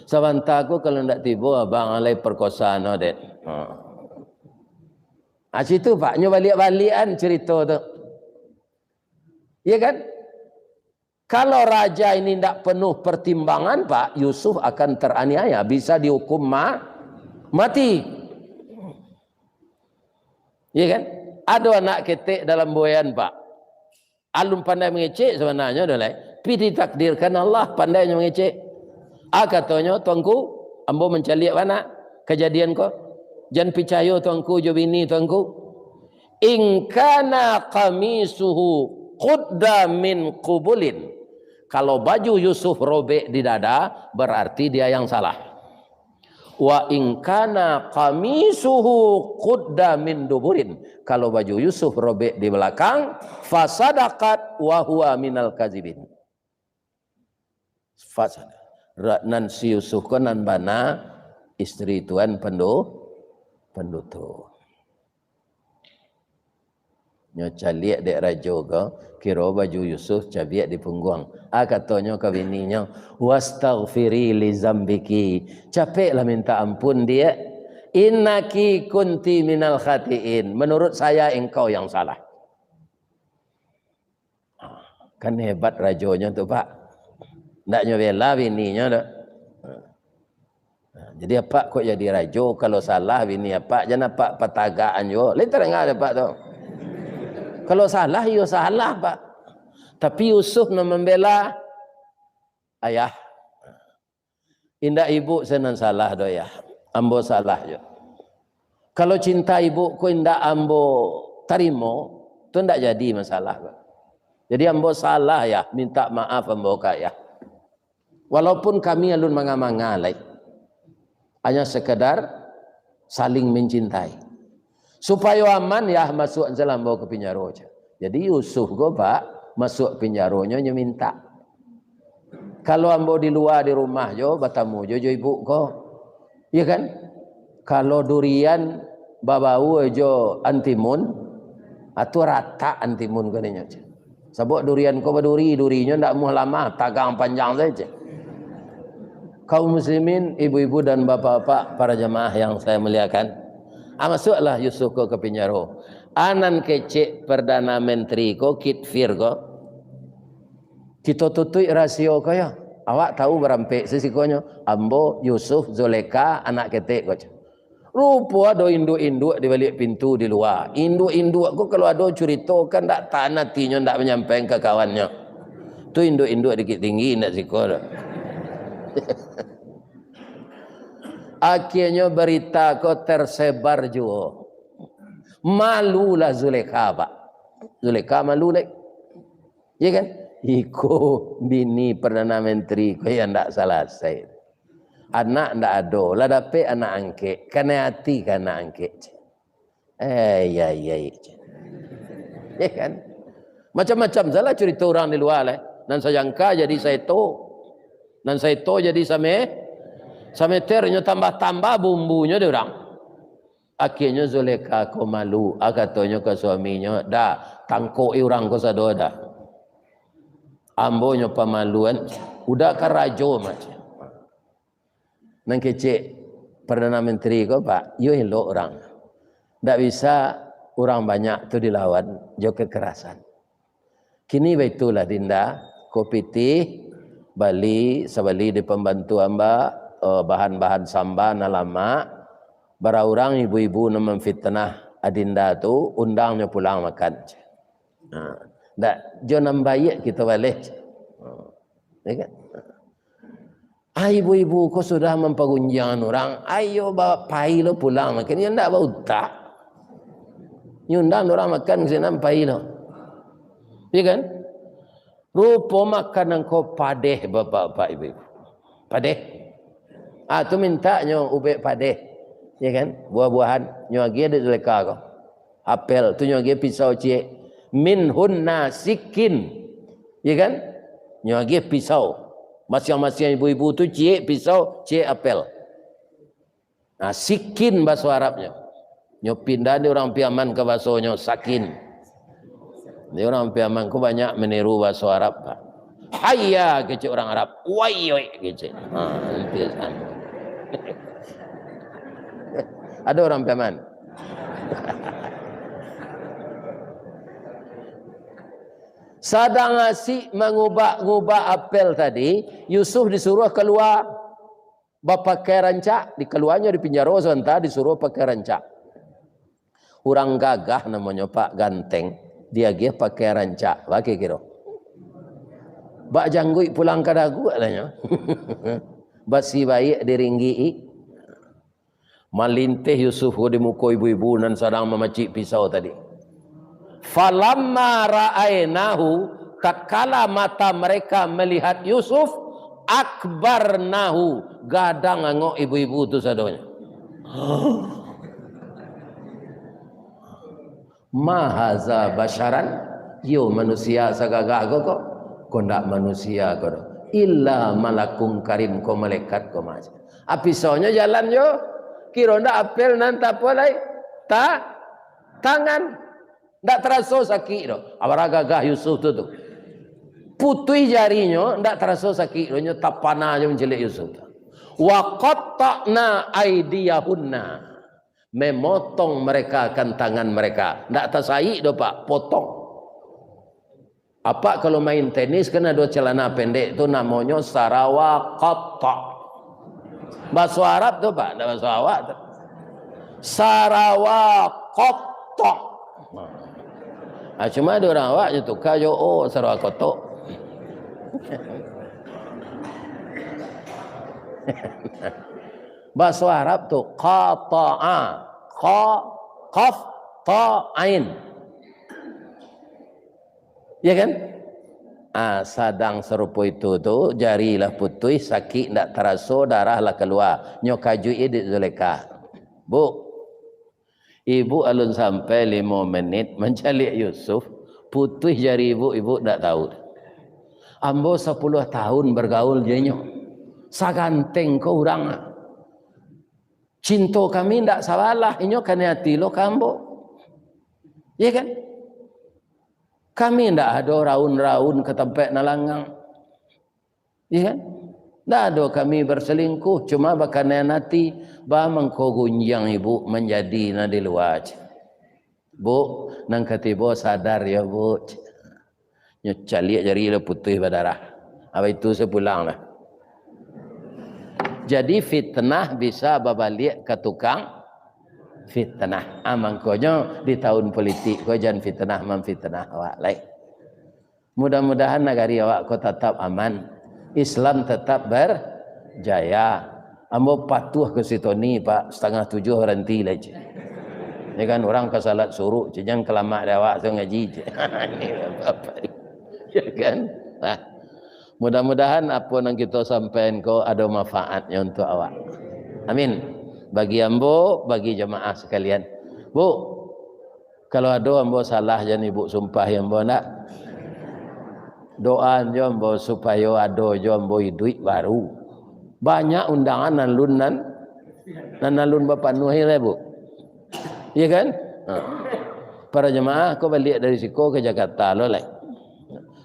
Sabanta ko kalau ndak tibo, abang alai perkosaan no, den." Ha. Ah, situ, Pak, nyo baliak-baliakan cerito tu. Iya kan? Kalau raja ini ndak penuh pertimbangan, Pak, Yusuf akan teraniaya, bisa dihukum ma-, mati. Iya kan? Ado anak ketek dalam buayan, Pak. Alun pandai mangecek sabananyo doh lai. Pi ditakdirkan Allah pandainyo mangecek. Ah, katonyo, "Tuanku, ambo mancaliak bana kajadian ko. Jan picayo Tuanku jo bini Tuanku. In kana qamisuhu qudda min qubulin." Kalau baju Yusuf robek di dada, berarti dia yang salah. "Wa in kana qamisuhu qudda min duburin." Kalau baju Yusuf robek di balakang, "fasadaqat wa huwa minal kazibin." Fasada. Ra-, nan si Yusuf ko nan bana, istri tuan pendu-, penduto. Nyo caliak dek rajo ko, kiro baju Yusuf cabiak di pungguang. Ah, katonyo ka bininyo, "Wastaghfiri li zambiki." Capeklah minta ampun, Diak. "Innaki kunti minal khatiin." Menurut saya, engkau yang salah. Ah, kan hebat rajonyo tu, Pak. Ndak nyo bela bininyo tu. Nah, jadi apak kok jadi rajo, kalau salah bini apak, jan apak patagakan juo. Lain tadanga dek apak tu. Kalau salah, iyo salah, Pak. Tapi Yusuf nan mambela ayah. Indak ibu se nan salah doh, Yah. Ambo salah juo. Kalau cinta ibu ko indak ambo tarimo, tu ndak jadi masalah ko. Jadi ambo salah, Yah, minta maaf ambo ka Ayah. Walaupun kami alun manga-manga lai. Hanya sekadar saling mencintai. Supayo aman, Yah, masuak se lah ambo ka pinjaro, ceh. Jadi Yusuf ko, Pak, masuak pinjaronyo nyo mintak. Kalau ambo di lua di rumah jo, batamu jo, jo ibu ko. Iyo kan? Kalau durian babau jo antimun, ah, tu ratak antimun ko ninyo, ceh. Sabab durian ko baduri, durinyo ndak muah lamah, tagang panjang sajo. Kaum muslimin, ibu-ibu dan bapak-bapak, para jamaah yang saya muliakan. Ah, masuaklah Yusuf ko ka pinjaro. Ah, nan kecek Perdana Menteri ko, Kitfir ko. Kito tutuik rasio ko yo. Awak tahu barampek sisikonyo. Ambo, Yusuf, Zulekha, anak ketek ko. Rupo ado induak-induak di baliak pintu di lua. Induak-induak ko kalau ado curito kan ndak tahan atinyo ndak manyampaikan ka kawannyo. Tu induak-induak Bukittinggi ndak siko doh. Akhirnyo barita ko tersebar juo. Malulah Zulekha, Pak. Zulekha malu lai. Iyo kan? Iko bini Perdana Menteri ko yang ndak salasai. Anak ndak ado, lah dapek anak angkek, kanai ati ka anak angkek. Eh, ya, ya, ya. Iyo kan? Macam-macam salah curito urang di lua lai. Nan sajangka jadi saeto. Nan saeto jadi same-, sameter, nyo tambah-tambah bumbunyo di urang. Akhirnyo Zulekha ko malu, ah, katonyo ka suaminyo, "Dah, tangkoki urang ko sado dah. Ambo nyo pamaluan, udah ka rajo macam." Nan kecek Perdana Menteri ko, Pak, yo elok urang. Ndak bisa urang banyak tu dilawan jo kekerasan. Kini baitulah Dinda, ko pitih, bali, sabali di pambantu amba, eh, bahan-bahan samba nan lamak, bara urang ibu-ibu nan mamfitnah Adinda tu, undang nyo pulang makan. Nah, ndak, jo nan baiak kito baleh. Ya kan? Ah, ibu-ibu ko sudah mampagunjiangan urang, ayo ba-, pai lo pulang, makin iyo ndak bautak. Nyundang urang makan sinan pai lo. Iyo kan? Rupo makanan ko padeh, bapak-bapak, ibu-ibu. Padeh. Ah, tu mintak nyo ubek padeh. Iyo kan? Buah-buahan, nyo agiah dek Zulekha ko. Apel, tu nyo agiah pisau ciek. Minhunna sikin. Iyo kan? Nyo agiah pisau. Masiang-masiang ibu-ibu tu ciek pisau, ciek apel. Nah, sikin baso Arabnyo. Nyo pindah di urang Piaman ka basonyo, sakin. Di urang Piaman ko banyak maniru baso Arab, Pak. Hayya, kecek urang Arab. Wayoi, kecek. Ha, itu kan. Ado urang Piaman. Sadang asik mangubak-ngubak apel tadi, Yusuf disuruah kalua bapakai rancak, dikaluanyo di pinjaro sabanta, disuruah pakai rancak. Urang gagah namonyo Pak Ganteng, diagiah pakai rancak, baa kiro-kiro. Bak jangguik pulang ka dagu, katonyo. Basi baiak diringgik-i. Malinteh Yusuf ko di muko ibu-ibu nan sadang mamacik pisau tadi. Falamma ra'ainahu, tatkala mata mereka melihat Yusuf, akbarnahu, gadang angok ibu-ibu tu sadonyo. Ma haza basyaran, iyo manusia sagagah ko ko? Ko ndak manusia ko doh. Illa malakun karim, ko malaikat ko mah. Ah, pisaunyo jalan jo. Kiro ndak apel nan tapo lai? Ta-, tangan. Ndak taraso sakik doh. Abarah gagah Yusuf tu, tu. Putuih jarinyo, ndak taraso sakik doh, nyo tapana jo mancilek Yusuf tu. Wa qatta'na aidiyahunna. Memotong mereka akan tangan mereka. Ndak tasaik doh, Pak, potong. Apak kalau main tenis, kan ado celana pendek tu, namonyo sarawa qatta'. Baso Arab tu, Pak, ndak baso awak tu. Sarawa kotok. Ah, cuma di urang awak nyo tuka jo o, sarawa kotok. Baso Arab tu qata'a, qa, qaf, ta, ain. Ya kan? Ah, sadang sarupo itu tu, jari lah putuih, sakik ndak taraso, darah lah kalua. Nyo kajuik dek Zulekha. "Bu, ibu alun sampai limo menit mancaliak Yusuf, putuih jari ibu, ibu ndak tahu. Ambo sapuluah tahun bergaul jo inyo. Saganteng ko urang. Cinto kami ndak sabalah, inyo kanai ati lo ka ambo." Ya kan? Kami ndak ado raun-raun ka tampek nan langang. Iya kan? Ndak ado kami berselingkuh, cuma bakanaian ati, ba mangko gunjiang ibu manjadi nan di lua, cek. "Bu, nan katibo sadar yo, Bu," cek. Nyo caliak jari lah putuih badarah. Apa itu sapulang lah. Jadi fitnah bisa babaliak ka tukang fitnah. Ah, mangkonyo di tahun politik ko jan fitnah mamfitnah awak lai. Mudah-mudahan nagari awak ko tatap aman, Islam tatap berjaya. Ambo patuah ka si Tony, Pak, satangah tujuah baranti lai, cek. Ya kan, urang ka salat suruk, cek, jan kalamak di awak tu ngaji, cek. Ini apa-apa ni? Ya kan? Nah, mudah-mudahan apo nan kito sampaian ko ado manfaatnyo untuak awak. Amin. Bagi ambo, bagi jamaah sakalian. Bu, kalau ado ambo salah, jan ibu sumpahi ambo, ndak? Doaan jo ambo supayo ado jo ambo iduik baru. Banyak undangan nan alun nan, nan alun bapanuahi lai, Bu. Iya kan? Ha. Para jamaah, ko baliak dari siko ka Jakarta lo lai.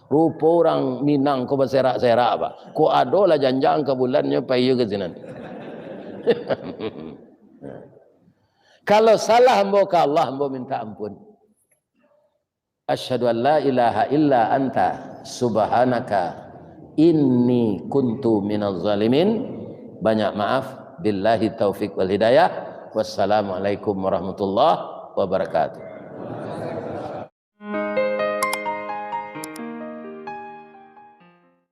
Rupo urang Minang ko baserak-serak, Pak. Ko ado lah janjang ka bulannyo, pai jo ka sinan. Kalau salah ambo ka Allah, ambo minta ampun. Asyhadu an la ilaha illa anta subhanaka inni kuntu minaz zalimin. Banyak maaf. Billahi taufik wal hidayah. Wassalamualaikum warahmatullahi wabarakatuh.